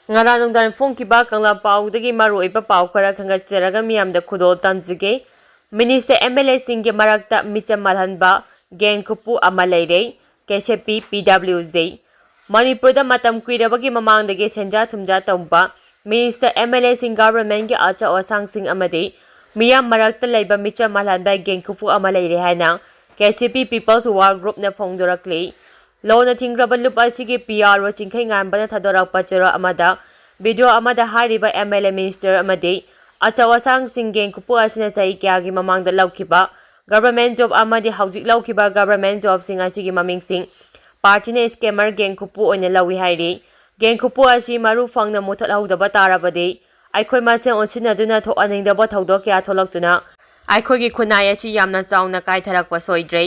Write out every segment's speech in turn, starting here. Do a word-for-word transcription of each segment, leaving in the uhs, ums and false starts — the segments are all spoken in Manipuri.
ꯉꯔꯥꯡ ꯅꯨꯡꯗꯥꯡ ꯐꯣꯡꯈꯤꯕ ꯀꯪꯂꯥ ꯄꯥꯎꯗꯒꯤ ꯃꯔꯨꯑꯣꯏꯕ ꯄꯥꯎ ꯈꯔ ꯈꯪꯒꯠꯆꯔꯒ ꯃꯤꯌꯥꯝꯗ ꯈꯨꯗꯣꯜ ꯇꯝꯖꯒꯦ꯫ ꯃꯤꯅꯤꯁꯇꯔ, ꯑꯦꯝ ꯑꯦꯜ ꯑꯦꯁꯤꯡꯒꯤ ꯃꯔꯛꯇ ꯃꯤꯆꯝ ꯃꯥꯜꯍꯟꯕ ꯒꯦꯡ ꯈꯨꯄꯨ ꯑꯃ ꯂꯩꯔꯦ꯫ ꯀꯦ ꯁꯤ ꯄꯤ, ꯄꯤ ꯗꯕ꯭ꯂꯤꯎ ꯖꯦ꯫ ꯃꯅꯤꯄꯨꯔꯗ ꯃꯇꯝ ꯀꯨꯏꯔꯕꯒꯤ ꯃꯃꯥꯡꯗꯒꯤ ꯁꯦꯟꯖꯥ ꯊꯨꯝꯖꯥ ꯇꯧꯕ ꯃꯤꯅꯤꯁꯇꯔ, ꯑꯦꯝ ꯑꯦꯜ ꯑꯦꯁꯤꯡ, ꯒꯚꯔꯟꯃꯦꯟꯠꯀꯤ ꯑꯆꯧ ꯑꯁꯥꯡꯁꯤꯡ ꯑꯃꯗꯤ ꯃꯤꯌꯥꯝ ꯃꯔꯛꯇ ꯂꯩꯕ ꯃꯤꯆꯝ ꯃꯥꯜꯍꯟꯕ ꯒꯦꯡ ꯈꯨꯄꯨ ꯑꯃ ꯂꯩꯔꯦ ꯍꯥꯏꯅ ꯀꯦ ꯁꯤ ꯄꯤ People's War Groupꯅ ꯐꯣꯡꯗꯣꯔꯛꯂꯤ꯫ ꯂꯣꯅ ꯊꯤꯡꯈ꯭ꯔꯕ ꯂꯨꯞ ꯑꯁꯤꯒꯤ ꯄꯤ ꯑꯥꯔ ꯑꯣ ꯆꯤꯡꯈꯩ ꯉꯥꯟꯕꯅ ꯊꯥꯗꯣꯔꯛꯄ ꯆꯦꯔꯣꯜ ꯑꯃꯗ, ꯚꯤꯗꯤꯑꯣ ꯑꯃꯗ ꯍꯥꯏꯔꯤꯕ ꯑꯦꯝ ꯑꯦꯜ ꯑꯦ, ꯃꯤꯅꯤꯁꯇꯔ ꯑꯃꯗꯤ ꯑꯆꯧ ꯑꯁꯥꯡꯁꯤꯡ ꯒꯦꯡ ꯈꯨꯄꯨ ꯑꯁꯤꯅ ꯆꯍꯤ ꯀꯌꯥꯒꯤ ꯃꯃꯥꯡꯗ ꯂꯧꯈꯤꯕ ꯒꯚꯔꯟꯃꯦꯟꯠ ꯖꯣꯕ ꯑꯃꯗꯤ ꯍꯧꯖꯤꯛ ꯂꯧꯈꯤꯕ ꯒꯚꯔꯟꯃꯦꯟꯠ ꯖꯣꯕꯁꯤꯡ ꯑꯁꯤꯒꯤ ꯃꯃꯤꯡꯁꯤꯡ ꯄꯥꯔꯇꯤꯅ ꯁ꯭ꯀꯦꯃꯔ ꯒꯦꯡ ꯈꯨꯄꯨ ꯑꯣꯏꯅ ꯂꯧꯏ ꯍꯥꯏꯔꯤ꯫ ꯒꯦꯡ ꯈꯨꯄꯨ ꯑꯁꯤ ꯃꯔꯨ ꯐꯪꯅ ꯃꯨꯊꯠꯍꯧꯗꯕ ꯇꯥꯔꯕꯗꯤ ꯑꯩꯈꯣꯏ ꯃꯁꯦꯜ ꯑꯣꯟꯁꯤꯟꯅꯗꯨꯅ ꯊꯣꯛꯍꯟꯅꯤꯡꯗꯕ ꯊꯧꯗꯣꯛ ꯀꯌꯥ ꯊꯣꯛꯂꯛꯇꯨꯅ ꯑꯩꯈꯣꯏꯒꯤ ꯈꯨꯟꯅꯥꯏ ꯑꯁꯤ ꯌꯥꯝꯅ ꯆꯥꯎꯅ ꯀꯥꯏꯊꯔꯛꯄ ꯁꯣꯏꯗ꯭ꯔꯦ꯫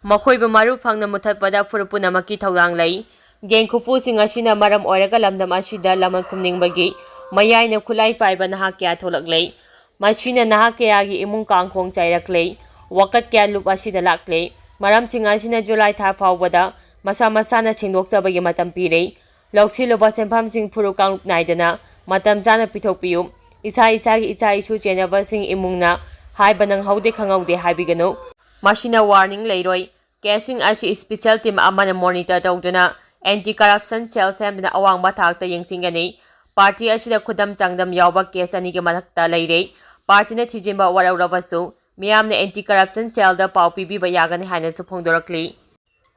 ꯃꯈꯣꯏꯕꯨ ꯃꯔꯨ ꯐꯪꯅ ꯃꯨꯊꯠꯄꯗ ꯐꯨꯔꯨꯞ ꯄꯨꯝꯅꯃꯛꯀꯤ ꯊꯧꯗꯥꯡ ꯂꯩ꯫ ꯒꯦꯡ ꯈꯨꯄꯨꯁꯤꯡ ꯑꯁꯤꯅ ꯃꯔꯝ ꯑꯣꯏꯔꯒ ꯂꯝꯗꯝ ꯑꯁꯤꯗ ꯂꯃꯟ ꯈꯨꯝꯅꯤꯡꯕꯒꯤ ꯃꯌꯥꯏꯅ ꯈꯨꯠꯂꯥꯏ ꯄꯥꯏꯕ ꯅꯍꯥ ꯀꯌꯥ ꯊꯣꯛꯂꯛꯂꯦ꯫ ꯃꯁꯤꯅ ꯅꯍꯥ ꯀꯌꯥꯒꯤ ꯏꯃꯨꯡ ꯀꯥꯡꯈꯣꯡ ꯆꯥꯏꯔꯛꯂꯦ꯫ ꯋꯥꯀꯠ ꯀꯌꯥ ꯂꯨꯞ ꯑꯁꯤꯗ ꯂꯥꯛꯂꯦ꯫ ꯃꯔꯝꯁꯤꯡ ꯑꯁꯤꯅ ꯖꯨꯂꯥꯏ ꯊꯥ ꯐꯥꯎꯕꯗ ꯃꯁꯥ ꯃꯁꯥꯅ ꯁꯦꯡꯗꯣꯛꯆꯕꯒꯤ ꯃꯇꯝ ꯄꯤꯔꯦ꯫ ꯂꯧꯁꯤꯜꯂꯨꯕ ꯁꯦꯟꯐꯝꯁꯤꯡ ꯐꯨꯔꯨꯞ ꯀꯥꯡꯂꯨꯞ ꯅꯥꯏꯗꯅ ꯃꯇꯝ ꯆꯥꯅ ꯄꯤꯊꯣꯛꯄꯤꯌꯨ꯫ ꯏꯁꯥ ꯏꯁꯥꯒꯤ ꯏꯆꯥ ꯏꯁꯨ ꯆꯦꯟꯅꯕꯁꯤꯡ ꯏꯃꯨꯡꯅ ꯍꯥꯏꯕ ꯅꯪꯍꯧꯗꯦ ꯈꯪꯍꯧꯗꯦ ꯍꯥꯏꯕꯤꯒꯅꯨ꯫ ꯃꯁꯤꯅ ꯋꯥꯔꯅꯤꯡ ꯂꯩꯔꯣꯏ꯫ ꯀꯦꯁꯁꯤꯡ ꯑꯁꯤ ꯁ꯭ꯄꯤꯁꯦꯜ ꯇꯤꯝ ꯑꯃꯅ ꯃꯣꯅꯤꯇꯔ ꯇꯧꯗꯨꯅ ꯑꯦꯟꯇꯤ ꯀꯔꯞꯁꯟ ꯁꯦꯜ ꯁꯦꯝꯗꯨꯅ ꯑꯋꯥꯡꯕ ꯊꯥꯛꯇ ꯌꯦꯡꯁꯤꯟꯒꯅꯤ꯫ ꯄꯥꯔꯇꯤ ꯑꯁꯤꯗ ꯈꯨꯗꯝ ꯆꯥꯡꯗꯝ ꯌꯥꯎꯕ ꯀꯦꯁ ꯑꯅꯤꯒꯤ ꯃꯊꯛꯇ ꯂꯩꯔꯦ꯫ ꯄꯥꯔꯇꯤꯅ ꯊꯤꯖꯤꯟꯕ ꯋꯥꯔꯧꯔꯕꯁꯨ ꯃꯤꯌꯥꯝꯅ ꯑꯦꯟꯇꯤ ꯀꯔꯞꯁꯟ ꯁꯦꯜꯗ ꯄꯥꯎ ꯄꯤꯕꯤꯕ ꯌꯥꯒꯅꯤ ꯍꯥꯏꯅꯁꯨ ꯐꯣꯡꯗꯣꯔꯛꯂꯤ꯫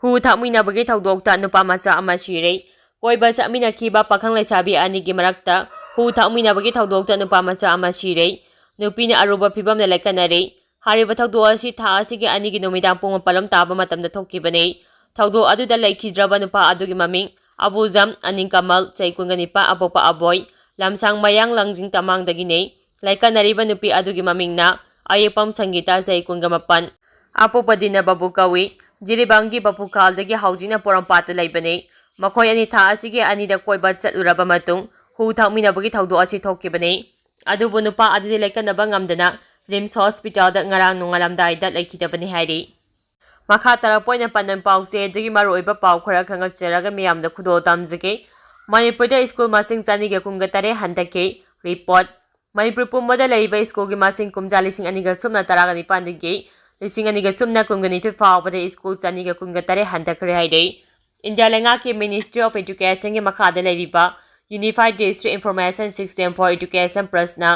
ꯍꯨ ꯊꯛꯃꯤꯟꯅꯕꯒꯤ ꯊꯧꯗꯣꯛꯇ ꯅꯨꯄꯥ ꯃꯆꯥ ꯑꯃ ꯁꯤꯔꯦ꯫ ꯀꯣꯏꯕ ꯆꯠꯃꯤꯟꯅꯈꯤꯕ ꯄꯥꯈꯪ ꯂꯩꯁꯥꯕꯤ ꯑꯅꯤꯒꯤ ꯃꯔꯛꯇ ꯍꯨ ꯊꯛꯃꯤꯟꯅꯕꯒꯤ ꯊꯧꯗꯣꯛꯇ ꯅꯨꯄꯥ ꯃꯆꯥ ꯑꯃ ꯁꯤꯔꯦ꯫ ꯅꯨꯄꯤꯅ ꯑꯔꯨꯕ ꯐꯤꯚꯝꯗ ꯂꯥꯏꯀꯠꯅꯔꯦ꯫ ꯍꯥꯏꯔꯤꯕ ꯊꯧꯗꯣꯛ ꯑꯁꯤ ꯊꯥ ꯑꯁꯤꯒꯤ ꯑꯅꯤꯒꯤ ꯅꯨꯃꯤꯗꯥꯡ ꯄꯨꯡ ꯃꯥꯄꯜ ꯔꯣꯝ ꯇꯥꯕ ꯃꯇꯝꯗ ꯊꯣꯛꯈꯤꯕꯅꯤ꯫ ꯊꯧꯗꯣꯛ ꯑꯗꯨꯗ ꯂꯩꯈꯤꯗ꯭ꯔꯕ ꯅꯨꯄꯥ ꯑꯗꯨꯒꯤ ꯃꯃꯤꯡ ꯑꯕꯨꯖꯝ ꯑꯅꯤꯡꯀꯃꯜ, ꯆꯍꯤ ꯀꯨꯟꯒ ꯅꯤꯄꯥꯟ, ꯑꯄꯣꯛꯄ ꯑꯕꯣꯏ, ꯂꯝꯁꯥꯡ ꯃꯌꯥꯡ ꯂꯥꯡꯖꯤꯡ ꯇꯃꯥꯡꯗꯒꯤꯅꯤ꯫ ꯂꯥꯏꯀꯠꯅꯔꯤꯕ ꯅꯨꯄꯤ ꯑꯗꯨꯒꯤ ꯃꯃꯤꯡꯅ ꯑꯌꯦꯛꯄꯝ ꯁꯪꯒꯤꯇꯥ, ꯆꯍꯤ ꯀꯨꯟꯒ ꯃꯥꯄꯟ, ꯑꯄꯣꯛꯄ ꯗꯤꯅ ꯕꯥꯕꯨ ꯀꯧꯏ꯫ ꯖꯤꯔꯤꯕꯥꯝꯒꯤ ꯕꯥꯄꯨꯈꯥꯜꯗꯒꯤ ꯍꯧꯖꯤꯛꯅ ꯄꯣꯔꯣꯝꯄꯥꯠꯇ ꯂꯩꯕꯅꯤ꯫ ꯃꯈꯣꯏ ꯑꯅꯤ ꯊꯥ ꯑꯁꯤꯒꯤ ꯑꯅꯤꯗ ꯀꯣꯏꯕ ꯆꯠꯂꯨꯔꯕ ꯃꯇꯨꯡ ꯍꯨ ꯊꯛꯃꯤꯟꯅꯕꯒꯤ ꯊꯧꯗꯣꯛ ꯑꯁꯤ ꯊꯣꯛꯈꯤꯕꯅꯤ꯫ ꯑꯗꯨꯕꯨ ꯅꯨꯄꯥ ꯑꯗꯨꯗꯤ ꯂꯩꯀꯠꯅꯕ ꯉꯝꯗꯅ ꯔꯤꯝꯁ ꯍꯣꯁꯄꯤꯇꯥꯜꯗ ꯉꯔꯥꯡ ꯅꯣꯡꯉꯥꯜꯂꯝꯗꯥꯏꯗ ꯂꯩꯈꯤꯗꯕꯅꯤ ꯍꯥꯏꯔꯤ꯫ ꯃꯈꯥ ꯇꯥꯔꯛꯄ ꯑꯣꯏꯅ ꯄꯥꯟꯗꯝ ꯄꯥꯎꯆꯦꯗꯒꯤ ꯃꯔꯨꯑꯣꯏꯕ ꯄꯥꯎ ꯈꯔ ꯈꯪꯒꯠꯆꯔꯒ ꯃꯤꯌꯥꯝꯗ ꯈꯨꯗꯣꯜ ꯇꯝꯖꯒꯦ꯫ ꯃꯅꯤꯄꯨꯔꯗ ꯁ꯭ꯀꯨꯜ ꯃꯁꯤꯡ ꯆꯅꯤꯒ ꯀꯨꯟꯒ ꯇꯔꯦꯠ ꯍꯟꯊꯈꯤ꯫ ꯔꯤꯄꯣꯔꯠ꯫ ꯃꯅꯤꯄꯨꯔ ꯄꯨꯝꯕꯗ ꯂꯩꯔꯤꯕ ꯁ꯭ꯀꯨꯜꯒꯤ ꯃꯁꯤꯡ ꯀꯨꯝꯖꯥ ꯂꯤꯁꯤꯡ ꯑꯅꯤꯒ ꯁꯨꯞꯅ ꯇꯔꯥꯒ ꯅꯤꯄꯥꯟꯗꯒꯤ ꯂꯤꯁꯤꯡ ꯑꯅꯤꯒ ꯁꯨꯞꯅ ꯀꯨꯟꯒ ꯅꯤꯊꯣꯏ ꯐꯥꯎꯕꯗ ꯁ꯭ꯀꯨꯜ ꯆꯅꯤꯒ ꯀꯨꯟꯒ ꯇꯔꯦꯠ ꯍꯟꯊꯈ꯭ꯔꯦ ꯍꯥꯏꯔꯤ꯫ ꯏꯟꯗꯤꯌꯥ ꯂꯩꯉꯥꯛꯀꯤ Ministry of Educationꯒꯤ ꯃꯈꯥꯗ ꯂꯩꯔꯤꯕ Unified District Information System for Education Plusꯅ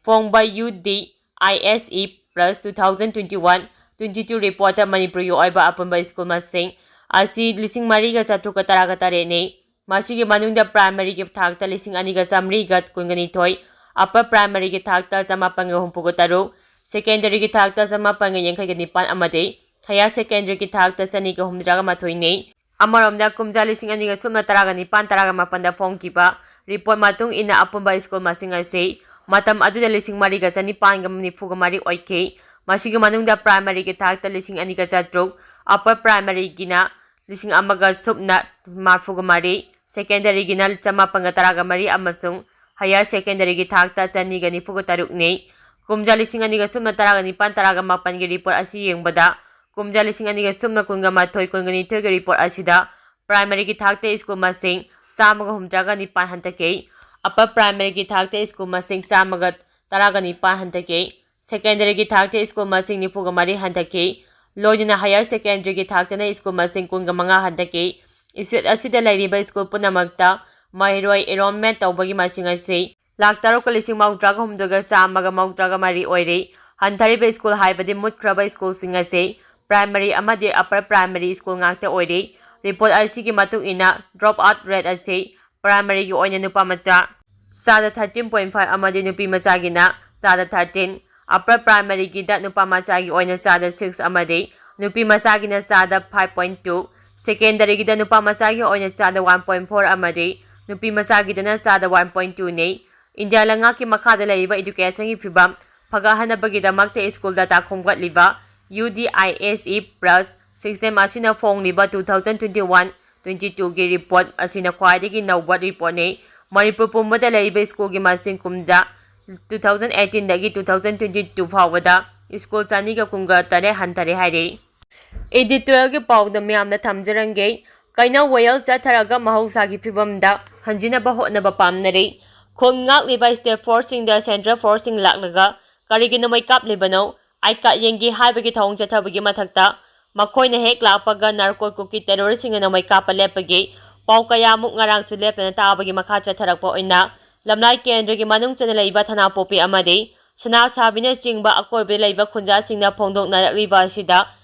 ꯐꯣꯡꯕ UDISE Plus two thousand twenty-one twenty-two reportꯇ ꯃꯅꯤꯄꯨꯔꯒꯤ ꯑꯣꯏꯕ ꯑꯄꯨꯟꯕ ꯁ꯭ꯀꯨꯜ ꯃꯁꯤꯡ ꯑꯁꯤ ꯂꯤꯁꯤꯡ ꯃꯔꯤꯒ ꯆꯥꯇ꯭ꯔꯨꯛꯀ ꯇꯔꯥꯒ ꯇꯔꯦꯠꯅꯤ꯫ ꯃꯁꯤꯒꯤ ꯃꯅꯨꯡꯗ primaryꯒꯤ ꯊꯥꯛꯇ ꯂꯤꯁꯤꯡ ꯑꯅꯤꯒ ꯆꯥꯃꯔꯤꯒ ꯀꯨꯟꯒ ꯅꯤꯊꯣꯏ, upper primaryꯒꯤ ꯊꯥꯛꯇ ꯆꯃꯥꯄꯟꯒ ꯍꯨꯝꯐꯨꯒ ꯇꯔꯨꯛ, secondaryꯒꯤ ꯊꯥꯛꯇ ꯆꯃꯥꯄꯟꯒ ꯌꯥꯡꯈꯩꯒ ꯅꯤꯄꯥꯟ ꯑꯃꯗꯤ higher secondaryꯒꯤ ꯊꯥꯛꯇ ꯆꯅꯤꯒ ꯍꯨꯝꯗ꯭ꯔꯥꯒ ꯃꯥꯊꯣꯏꯅꯤ꯫ ꯑꯃꯔꯣꯝꯗ, ꯀꯨꯝꯖꯥ ꯂꯤꯁꯤꯡ ꯑꯅꯤꯒ ꯁꯨꯞꯅ ꯇꯔꯥꯒ ꯅꯤꯄꯥꯟ ꯇꯔꯥꯒ ꯃꯥꯄꯟꯗ ꯐꯣꯡꯈꯤꯕ report ꯃꯇꯨꯡ ꯏꯟꯅ, ꯑꯄꯨꯟꯕ ꯁ꯭ꯀꯨꯜ ꯃꯁꯤꯡ ꯑꯁꯤ ꯃꯇꯝ ꯑꯗꯨꯗ ꯂꯤꯁꯤꯡ ꯃꯔꯤꯒ ꯆꯅꯤꯄꯥꯟꯒ ꯅꯤꯐꯨꯒ ꯃꯔꯤ ꯑꯣꯏꯈꯤ꯫ ꯃꯁꯤꯒꯤ ꯃꯅꯨꯡꯗ primaryꯒꯤ ꯊꯥꯛꯇ ꯂꯤꯁꯤꯡ ꯑꯅꯤꯒ ꯆꯥꯇ꯭ꯔꯨꯛ, upper primaryꯒꯤꯅ ꯂꯤꯁꯤꯡ ꯑꯃꯒ ꯁꯨꯞꯅ ꯃꯔꯤꯐꯨꯒ ꯃꯔꯤ, secondaryꯒꯤꯅ ꯆꯃꯥꯄꯟꯒ ꯇꯔꯥꯒ ꯃꯔꯤ ꯑꯃꯁꯨꯡ higher secondaryꯒꯤ ꯊꯥꯛꯇ ꯆꯅꯤꯒ ꯅꯤꯐꯨꯒ ꯇꯔꯨꯛꯅꯤ꯫ ꯀꯨꯝꯖꯥ ꯂꯤꯁꯤꯡ ꯑꯅꯤꯒ ꯁꯨꯞꯅ ꯇꯔꯥꯒ ꯅꯤꯄꯥꯟ ꯇꯔꯥꯒ ꯃꯥꯄꯟꯒꯤ report ꯑꯁꯤ ꯌꯦꯡꯕꯗ, ꯀꯨꯝꯖꯥ ꯂꯤꯁꯤꯡ ꯑꯅꯤꯒ ꯁꯨꯞꯅ ꯀꯨꯟꯒ ꯃꯥꯊꯣꯏ ꯀꯨꯟꯒ ꯅꯤꯊꯣꯏꯒꯤ report ꯑꯁꯤꯗ primaryꯒꯤ ꯊꯥꯛꯇ ꯁ꯭ꯀꯨꯜ ꯃꯁꯤꯡ ꯆꯥꯝꯃꯒ ꯍꯨꯝꯗ꯭ꯔꯥꯒ ꯅꯤꯄꯥꯟ ꯍꯟꯊꯈꯤ, upper primaryꯒꯤ ꯊꯥꯛꯇ ꯁ꯭ꯀꯨꯜ ꯃꯁꯤꯡ ꯆꯥꯝꯃꯒ ꯇꯔꯥꯒ ꯅꯤꯄꯥꯟ ꯍꯟꯊꯈꯤ, secondaryꯒꯤ ꯊꯥꯛꯇ ꯁ꯭ꯀꯨꯜ ꯃꯁꯤꯡ ꯅꯤꯐꯨꯒ ꯃꯔꯤ ꯍꯟꯊꯈꯤ, ꯂꯣꯏꯅꯅ higher secondaryꯒꯤ ꯊꯥꯛꯇꯅ ꯁ꯭ꯀꯨꯜ ꯃꯁꯤꯡ ꯀꯨꯟꯒ ꯃꯉꯥ ꯍꯟꯊꯈꯤ꯫ State ꯑꯁꯤꯗ ꯂꯩꯔꯤꯕ ꯁ꯭ꯀꯨꯜ ꯄꯨꯝꯅꯃꯛꯇ ꯃꯍꯩꯔꯣꯏ enrollment ꯇꯧꯕꯒꯤ ꯃꯁꯤꯡ ꯑꯁꯤ ꯂꯥꯈ ꯇꯔꯨꯛꯀ ꯂꯤꯁꯤꯡ ꯃꯧꯗ꯭ꯔꯥꯒ ꯍꯨꯝꯗꯣꯏꯒ ꯆꯥꯝꯃꯒ ꯃꯧꯗ꯭ꯔꯥꯒ ꯃꯔꯤ ꯑꯣꯏꯔꯤ꯫ ꯍꯟꯊꯔꯤꯕ ꯁ꯭ꯀꯨꯜ ꯍꯥꯏꯕꯗꯤ ꯃꯨꯠꯈ꯭ꯔꯕ ꯁ꯭ꯀꯨꯜꯁꯤꯡ ꯑꯁꯤ primary ꯑꯃꯗꯤ upper primary ꯁ꯭ꯀꯨꯜ ꯉꯥꯛꯇ ꯑꯣꯏꯔꯤ꯫ Report ꯑꯁꯤꯒꯤ ꯃꯇꯨꯡ ꯏꯟꯅ, drop out rate ꯑꯁꯤ primaryꯒꯤ ꯑꯣꯏꯅ ꯅꯨꯄꯥ ꯃꯆꯥ ꯆꯥꯗ thirteen point five ꯑꯃꯗꯤ ꯅꯨꯄꯤ ꯃꯆꯥꯒꯤꯅ ꯆꯥꯗ thirteen, upper primaryꯒꯤꯗ ꯅꯨꯄꯥ ꯃꯆꯥꯒꯤ ꯑꯣꯏꯅ ꯆꯥꯗ six ꯑꯃꯗꯤ ꯅꯨꯄꯤ ꯃꯆꯥꯒꯤꯅ ꯆꯥꯗ five point two, secondaryꯒꯤꯗ ꯅꯨꯄꯥ ꯃꯆꯥꯒꯤ ꯑꯣꯏꯅ ꯆꯥꯗ one point four ꯑꯃꯗꯤ ꯅꯨꯄꯤ ꯃꯆꯥꯒꯤꯗꯅ ꯆꯥꯗ one point twoꯅꯤ꯫ ꯏꯟꯗꯤꯌꯥ ꯂꯩꯉꯥꯛꯀꯤ ꯃꯈꯥꯗ ꯂꯩꯔꯤꯕ educationꯒꯤ ꯐꯤꯕꯝ ꯐꯒꯠꯍꯟꯅꯕꯒꯤꯗꯃꯛꯇ ꯁ꯭ꯀꯨꯜ data ꯈꯣꯝꯒꯠꯂꯤꯕ UDISE Plus system ꯑꯁꯤꯅ ꯐꯣꯡꯂꯤꯕ two thousand twenty-one twenty-twoꯒꯤ report ꯑꯁꯤꯅ ꯈ꯭ꯋꯥꯏꯗꯒꯤ ꯅꯧꯕ reportꯅꯤ꯫ ꯃꯅꯤꯄꯨꯔ ꯄꯨꯝꯕꯗ ꯂꯩꯔꯤꯕ ꯁ꯭ꯀꯨꯜꯒꯤ ꯃꯁꯤꯡ ꯀꯨꯝꯖꯥ two thousand eighteenꯗꯒꯤ two thousand twenty-two ꯐꯥꯎꯕꯗ ꯁ꯭ꯀꯨꯜ ꯆꯅꯤꯒ ꯀꯨꯟꯒ ꯇꯔꯦꯠ ꯍꯟꯊꯔꯦ ꯍꯥꯏꯔꯤ꯫ Editorialꯒꯤ ꯄꯥꯎꯗ ꯃꯌꯥꯝꯅ ꯊꯝꯖꯔꯝꯒꯦ꯫ ꯀꯩꯅꯧ ꯋꯥꯌꯦꯜ ꯆꯠꯊꯔꯒ ꯃꯍꯧꯁꯥꯒꯤ ꯐꯤꯕꯝꯗ ꯍꯟꯖꯤꯟꯅꯕ ꯍꯣꯠꯅꯕ ꯄꯥꯝꯅꯔꯤ꯫ ꯈꯨꯟ ꯉꯥꯛꯂꯤꯕ state forceꯁꯤꯡꯗ central forceꯁꯤꯡ ꯂꯥꯛꯂꯒ ꯀꯔꯤꯒꯤ ꯅꯣꯡꯃꯩ ꯀꯥꯞꯂꯤꯕꯅꯣ, ꯑꯩ ꯀꯥꯠ ꯌꯦꯡꯒꯦ ꯍꯥꯏꯕꯒꯤ ꯊꯧꯑꯣꯡ ꯆꯠꯊꯕꯒꯤ ꯃꯊꯛꯇ ꯃꯈꯣꯏꯅ ꯍꯦꯛ ꯂꯥꯛꯄꯒ ꯅꯥꯔꯀꯣꯠ ꯀꯨꯀꯤ terroristꯁꯤꯡꯅ ꯅꯣꯡꯃꯩ ꯀꯥꯞꯄ ꯂꯦꯞꯄꯒꯤ ꯄꯥꯎ ꯀꯌꯥꯃꯨꯛ ꯉꯔꯥꯡꯁꯨ ꯂꯦꯞꯇꯅ ꯇꯥꯕꯒꯤ ꯃꯈꯥ ꯆꯠꯊꯔꯛꯄ ꯑꯣꯏꯅ ꯂꯝꯂꯥꯏ ꯀꯦꯟꯗ꯭ꯔꯒꯤ ꯃꯅꯨꯡ ꯆꯟꯅ ꯂꯩꯕ ꯊꯅꯥꯄꯣꯛꯄꯤ ꯑꯃꯗꯤ ꯁꯅꯥꯁꯥꯕꯤꯅꯆꯤꯡꯕ ꯑꯀꯣꯏꯕꯗ ꯂꯩꯕ ꯈꯨꯟꯖꯥꯁꯤꯡꯅ ꯐꯣꯡꯗꯣꯛꯅꯔꯛꯂꯤꯕ ꯑꯁꯤꯗ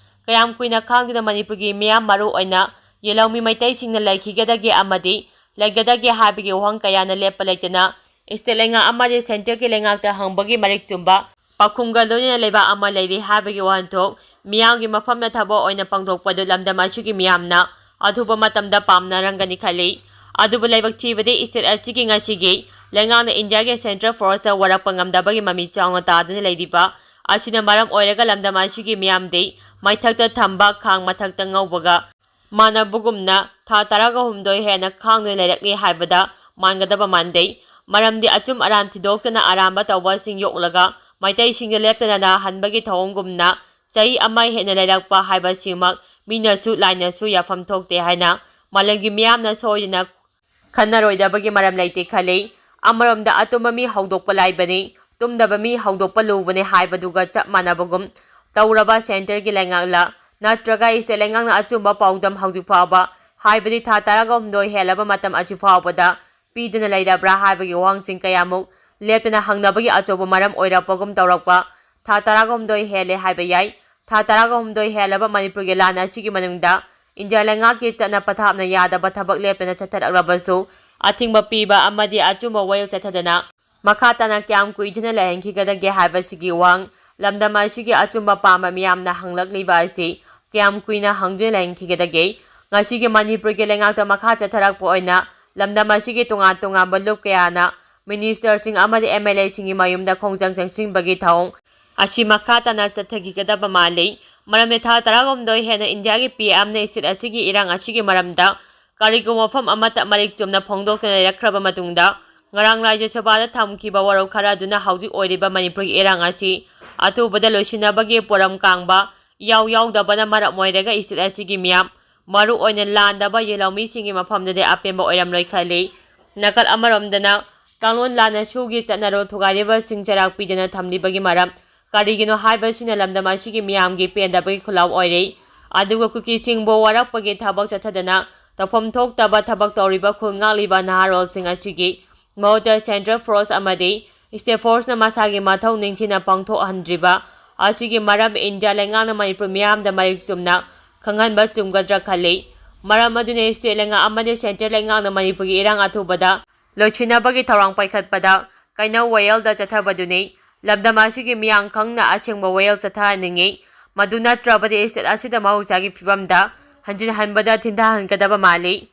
ꯀꯌꯥꯝ ꯀꯨꯏꯅ ꯈꯥꯡꯗꯨꯅ ꯃꯅꯤꯄꯨꯔꯒꯤ ꯃꯤꯌꯥꯝ, ꯃꯔꯨ ꯑꯣꯏꯅ ꯌꯦꯜꯍꯧꯃꯤ ꯃꯩꯇꯩꯁꯤꯡꯅ ꯂꯩꯈꯤꯒꯗꯒꯦ ꯑꯃꯗꯤ ꯂꯩꯒꯗꯒꯦ ꯍꯥꯏꯕꯒꯤ ꯋꯥꯍꯪ ꯀꯌꯥꯅ ꯂꯦꯞꯄ ꯂꯩꯇꯅ state ꯂꯩꯉꯥꯛ ꯑꯃꯗꯤ centreꯒꯤ ꯂꯩꯉꯥꯛꯇ ꯍꯪꯕꯒꯤ ꯃꯔꯤꯛ ꯆꯨꯝꯕ ꯄꯥꯎꯈꯨꯝꯒ ꯂꯣꯏꯅꯅ ꯂꯩꯕꯥꯛ ꯑꯃ ꯂꯩꯔꯤ ꯍꯥꯏꯕꯒꯤ ꯋꯥꯍꯟꯊꯣꯛ ꯃꯤꯌꯥꯝꯒꯤ ꯃꯐꯝꯗ ꯊꯕꯛ ꯑꯣꯏꯅ ꯄꯥꯡꯊꯣꯛꯄꯗꯨ ꯂꯝꯗꯝ ꯑꯁꯤꯒꯤ ꯃꯤꯌꯥꯝꯅ ꯑꯊꯨꯕ ꯃꯇꯝꯗ ꯄꯥꯝꯅꯔꯝꯒꯅꯤ ꯈꯜꯂꯤ꯫ ꯑꯗꯨꯕꯨ ꯂꯥꯏꯕꯛ ꯊꯤꯕꯗꯤ state ꯑꯁꯤꯒꯤ ꯉꯁꯤꯒꯤ ꯂꯩꯉꯥꯛꯅ ꯏꯟꯗꯤꯌꯥꯒꯤ central forceꯇ ꯋꯥꯔꯛꯄ ꯉꯝꯗꯕꯒꯤ ꯃꯃꯤ ꯆꯥꯎꯅ ꯇꯥꯗꯨꯅ ꯂꯩꯔꯤꯕ ꯑꯁꯤꯅ ꯃꯔꯝ ꯑꯣꯏꯔꯒ ꯂꯝꯗꯝ ꯑꯁꯤꯒꯤ ꯃꯤꯌꯥꯝꯗꯤ ꯃꯩꯊꯛꯇ ꯊꯝꯕ ꯈꯥꯡ ꯃꯊꯛꯇ ꯉꯧꯕꯒ ꯃꯥꯟꯅꯕꯒꯨꯝꯅ ꯊꯥ ꯇꯔꯥꯒ ꯍꯨꯝꯗꯣꯏ ꯍꯦꯟꯅ ꯈꯥꯡꯗꯨꯅ ꯂꯩꯔꯛꯂꯤ ꯍꯥꯏꯕꯗ ꯃꯥꯟꯒꯗꯕ ꯃꯥꯟꯗꯦ꯫ ꯃꯔꯝꯗꯤ ꯑꯆꯨꯝ ꯑꯔꯥꯟ ꯊꯤꯗꯣꯛꯇꯅ ꯑꯔꯥꯟꯕ ꯇꯧꯕꯁꯤꯡ ꯌꯣꯛꯂꯒ ꯃꯩꯇꯩꯁꯤꯡꯗ ꯂꯦꯞꯇꯅ ꯅꯥꯍꯟꯕꯒꯤ ꯊꯧꯑꯣꯡꯒꯨꯝꯅ ꯆꯍꯤ ꯑꯃ ꯍꯦꯟꯅ ꯂꯩꯔꯛꯄ ꯍꯥꯏꯕꯁꯤꯃꯛ ꯃꯤꯅꯁꯨ ꯂꯥꯏꯅꯁꯨ ꯌꯥꯐꯝ ꯊꯣꯛꯇꯦ ꯍꯥꯏꯅ ꯃꯥꯂꯦꯝꯒꯤ ꯃꯤꯌꯥꯝꯅ ꯁꯣꯏꯗꯅ ꯈꯟꯅꯔꯣꯏꯗꯕꯒꯤ ꯃꯔꯝ ꯂꯩꯇꯦ ꯈꯜꯂꯤ꯫ ꯑꯃꯔꯣꯝꯗ ꯑꯇꯨꯝꯕ ꯃꯤ ꯍꯧꯗꯣꯛꯄ ꯂꯥꯏꯕꯅꯤ, ꯇꯨꯝꯗꯕ ꯃꯤ ꯍꯧꯗꯣꯛꯄ ꯂꯨꯕꯅꯤ ꯍꯥꯏꯕꯗꯨꯒ ꯆꯞ ꯃꯥꯟꯅꯕꯒꯨꯝ ꯇꯧꯔꯕ centreꯒꯤ ꯂꯩꯉꯥꯛꯂ ꯅꯠꯇ꯭ꯔꯒ state ꯂꯩꯉꯥꯛꯅ ꯑꯆꯨꯝꯕ ꯄꯥꯎꯗꯝ ꯍꯧꯖꯤꯛ ꯐꯥꯎꯕ, ꯍꯥꯏꯕꯗꯤ ꯊꯥ ꯇꯔꯥꯒ ꯍꯨꯝꯗꯣꯏ ꯍꯦꯜꯂꯕ ꯃꯇꯝ ꯑꯁꯤ ꯐꯥꯎꯕꯗ ꯄꯤꯗꯨꯅ ꯂꯩꯔꯕ꯭ꯔꯥ ꯍꯥꯏꯕꯒꯤ ꯋꯥꯍꯪꯁꯤꯡ ꯀꯌꯥꯃꯨꯛ ꯂꯦꯞꯇꯅ ꯍꯪꯅꯕꯒꯤ ꯑꯆꯧꯕ ꯃꯔꯝ ꯑꯣꯏꯔꯛꯄꯒꯨꯝ ꯇꯧꯔꯛꯄ ꯊꯥ ꯇꯔꯥꯒ ꯍꯨꯝꯗꯣꯏ ꯍꯦꯜꯂꯦ ꯍꯥꯏꯕ ꯌꯥꯏ꯫ ꯊꯥ ꯇꯔꯥꯒ ꯍꯨꯝꯗꯣꯏ ꯍꯦꯜꯂꯕ ꯃꯅꯤꯄꯨꯔꯒꯤ ꯂꯥꯟ ꯑꯁꯤꯒꯤ ꯃꯅꯨꯡꯗ ꯏꯟꯗꯤꯌꯥ ꯂꯩꯉꯥꯛꯀꯤ ꯆꯠꯅ ꯄꯊꯥꯞꯅ ꯌꯥꯗꯕ ꯊꯕꯛ ꯂꯦꯞꯇꯅ ꯆꯠꯊꯔꯛꯂꯕꯁꯨ ꯑꯊꯤꯡꯕ ꯄꯤꯕ ꯑꯃꯗꯤ ꯑꯆꯨꯝꯕ ꯋꯥꯌꯦꯜ ꯆꯠꯊꯗꯅ ꯃꯈꯥ ꯇꯥꯅ ꯀꯌꯥꯝ ꯀꯨꯏꯗꯨꯅ ꯂꯩꯍꯟꯈꯤꯒꯗꯒꯦ ꯍꯥꯏꯕꯁꯤꯒꯤ ꯋꯥꯍꯪ ꯂꯝꯗꯝ ꯑꯁꯤꯒꯤ ꯑꯆꯨꯝꯕ ꯄꯥꯝꯕ ꯃꯤꯌꯥꯝꯅ ꯍꯪꯂꯛꯂꯤꯕ ꯑꯁꯤ ꯀꯌꯥꯝ ꯀꯨꯏꯅ ꯍꯪꯗꯨꯅ ꯂꯩꯍꯟꯈꯤꯒꯗꯒꯦ? ꯉꯁꯤꯒꯤ ꯃꯅꯤꯄꯨꯔꯒꯤ ꯂꯩꯉꯥꯛꯇ ꯃꯈꯥ ꯆꯠꯊꯔꯛꯄ ꯑꯣꯏꯅ ꯂꯝꯗꯝ ꯑꯁꯤꯒꯤ ꯇꯣꯉꯥꯟ ꯇꯣꯉꯥꯟꯕ ꯂꯨꯞ ꯀꯌꯥꯅ ministerꯁꯤꯡ ꯑꯃꯗꯤ MLAꯁꯤꯡꯒꯤ ꯃꯌꯨꯝꯗ ꯈꯣꯡꯖꯪ ꯆꯪꯁꯤꯟꯕꯒꯤ ꯊꯧꯑꯣꯡ ꯑꯁꯤ ꯃꯈꯥ ꯇꯥꯅ ꯆꯠꯊꯈꯤꯒꯗꯕ ꯃꯥꯜꯂꯤ꯫ ꯃꯔꯝꯗꯤ ꯊꯥ ꯇꯔꯥꯍꯨꯝꯗꯣꯏ ꯍꯦꯟꯅ ꯏꯟꯗꯤꯌꯥꯒꯤ PMꯅ state ꯑꯁꯤꯒꯤ ꯏꯔꯥꯡ ꯑꯁꯤꯒꯤ ꯃꯔꯝꯗ ꯀꯔꯤꯒꯨꯝꯕ ꯋꯥꯐꯝ ꯑꯃꯠꯇ ꯃꯔꯤꯛ ꯆꯨꯝꯅ ꯐꯣꯡꯗꯣꯛꯇꯨꯅ ꯂꯩꯔꯛꯈ꯭ꯔꯕ ꯃꯇꯨꯡꯗ, ꯉꯔꯥꯡ ꯔꯥꯖ꯭ꯌ ꯁꯚꯥꯗ ꯊꯝꯈꯤꯕ ꯋꯥꯔꯣꯜ ꯈꯔ ꯑꯗꯨꯅ ꯍꯧꯖꯤꯛ ꯑꯣꯏꯔꯤꯕ ꯃꯅꯤꯄꯨꯔꯒꯤ ꯏꯔꯥꯡ ꯑꯁꯤ ꯑꯊꯨꯕꯗ ꯂꯣꯏꯁꯤꯟꯅꯕꯒꯤ ꯄꯣꯔꯝ ꯀꯥꯡꯕ ꯏꯌꯥꯎ ꯌꯥꯎꯗꯕꯅ ꯃꯔꯝ ꯑꯣꯏꯔꯒ state ꯑꯁꯤꯒꯤ ꯃꯤꯌꯥꯝ, ꯃꯔꯨ ꯑꯣꯏꯅ ꯂꯥꯟꯗꯕ ꯌꯦꯜꯍꯧꯃꯤꯁꯤꯡꯒꯤ ꯃꯐꯝꯗꯗꯤ ꯑꯄꯦꯟꯕ ꯑꯣꯏꯔꯝꯂꯣꯏ ꯈꯜꯂꯤ꯫ ꯅꯥꯀꯜ ꯑꯃꯔꯣꯝꯗꯅ ꯀꯥꯡꯂꯣꯟ ꯂꯥꯟꯅ ꯁꯨꯒꯤ ꯆꯠꯅꯔꯣꯜ ꯊꯨꯒꯥꯏꯔꯤꯕꯁꯤꯡ ꯆꯩꯔꯥꯛ ꯄꯤꯗꯅ ꯊꯝꯂꯤꯕꯒꯤ ꯃꯔꯝ ꯀꯔꯤꯒꯤꯅꯣ ꯍꯥꯏꯕꯁꯤꯅ ꯂꯝꯗꯝ ꯑꯁꯤꯒꯤ ꯃꯤꯌꯥꯝꯒꯤ ꯄꯦꯟꯗꯕꯒꯤ ꯈꯨꯜꯂꯥꯎ ꯑꯣꯏꯔꯤ꯫ ꯑꯗꯨꯒ ꯀꯨꯀꯤꯁꯤꯡꯕꯨ ꯋꯥꯔꯛꯄꯒꯤ ꯊꯕꯛ ꯆꯠꯊꯗꯅ ꯇꯧꯐꯝ ꯊꯣꯛꯇꯕ ꯊꯕꯛ ꯇꯧꯔꯤꯕ ꯈꯨꯜ ꯉꯥꯛꯂꯤꯕ ꯅꯍꯥꯔꯣꯜꯁꯤꯡ ꯑꯁꯤꯒꯤ ꯃꯍꯨꯠꯇ central force ꯑꯃꯗꯤ state force ꯅ ꯃꯁꯥꯒꯤ ꯃꯊꯧ ꯅꯤꯡꯊꯤꯅ ꯄꯥꯡꯊꯣꯛꯍꯟꯗ꯭ꯔꯤꯕ ꯑꯁꯤꯒꯤ ꯃꯔꯝ ꯏꯟꯗꯤꯌꯥ ꯂꯩꯉꯥꯛꯅ ꯃꯅꯤꯄꯨꯔ ꯃꯤꯌꯥꯝꯗ ꯃꯔꯤꯛ ꯆꯨꯝꯅ ꯈꯪꯍꯟꯕ ꯆꯨꯝꯒꯗ꯭ꯔꯥ ꯈꯜꯂꯤ꯫ ꯃꯔꯝ ꯑꯗꯨꯅ state ꯂꯩꯉꯥꯛ ꯑꯃꯗꯤ central ꯂꯩꯉꯥꯛꯅ ꯃꯅꯤꯄꯨꯔꯒꯤ ꯏꯔꯥꯡ ꯑꯊꯨꯕꯗ ꯂꯣꯏꯁꯤꯟꯅꯕꯒꯤ ꯊꯧꯔꯥꯡ ꯄꯥꯏꯈꯠꯄꯗ ꯀꯩꯅꯧ ꯋꯥꯌꯦꯜꯗ ꯆꯠꯊꯕꯗꯨꯅꯤ꯫ ꯂꯝꯗꯝ ꯑꯁꯤꯒꯤ ꯃꯤꯌꯥꯝ ꯈꯪꯅ ꯑꯁꯦꯡꯕ ꯋꯥꯌꯦꯜ ꯆꯠꯊꯍꯟꯅꯤꯡꯏ꯫ ꯃꯗꯨ ꯅꯠꯇ꯭ꯔꯕꯗꯤ state ꯑꯁꯤꯗ ꯃꯍꯧꯁꯥꯒꯤ ꯐꯤꯕꯝꯗ ꯍꯟꯖꯤꯟꯍꯟꯕꯗ ꯊꯤꯟꯊꯍꯟꯒꯗꯕ ꯃꯥꯜꯂꯤ꯫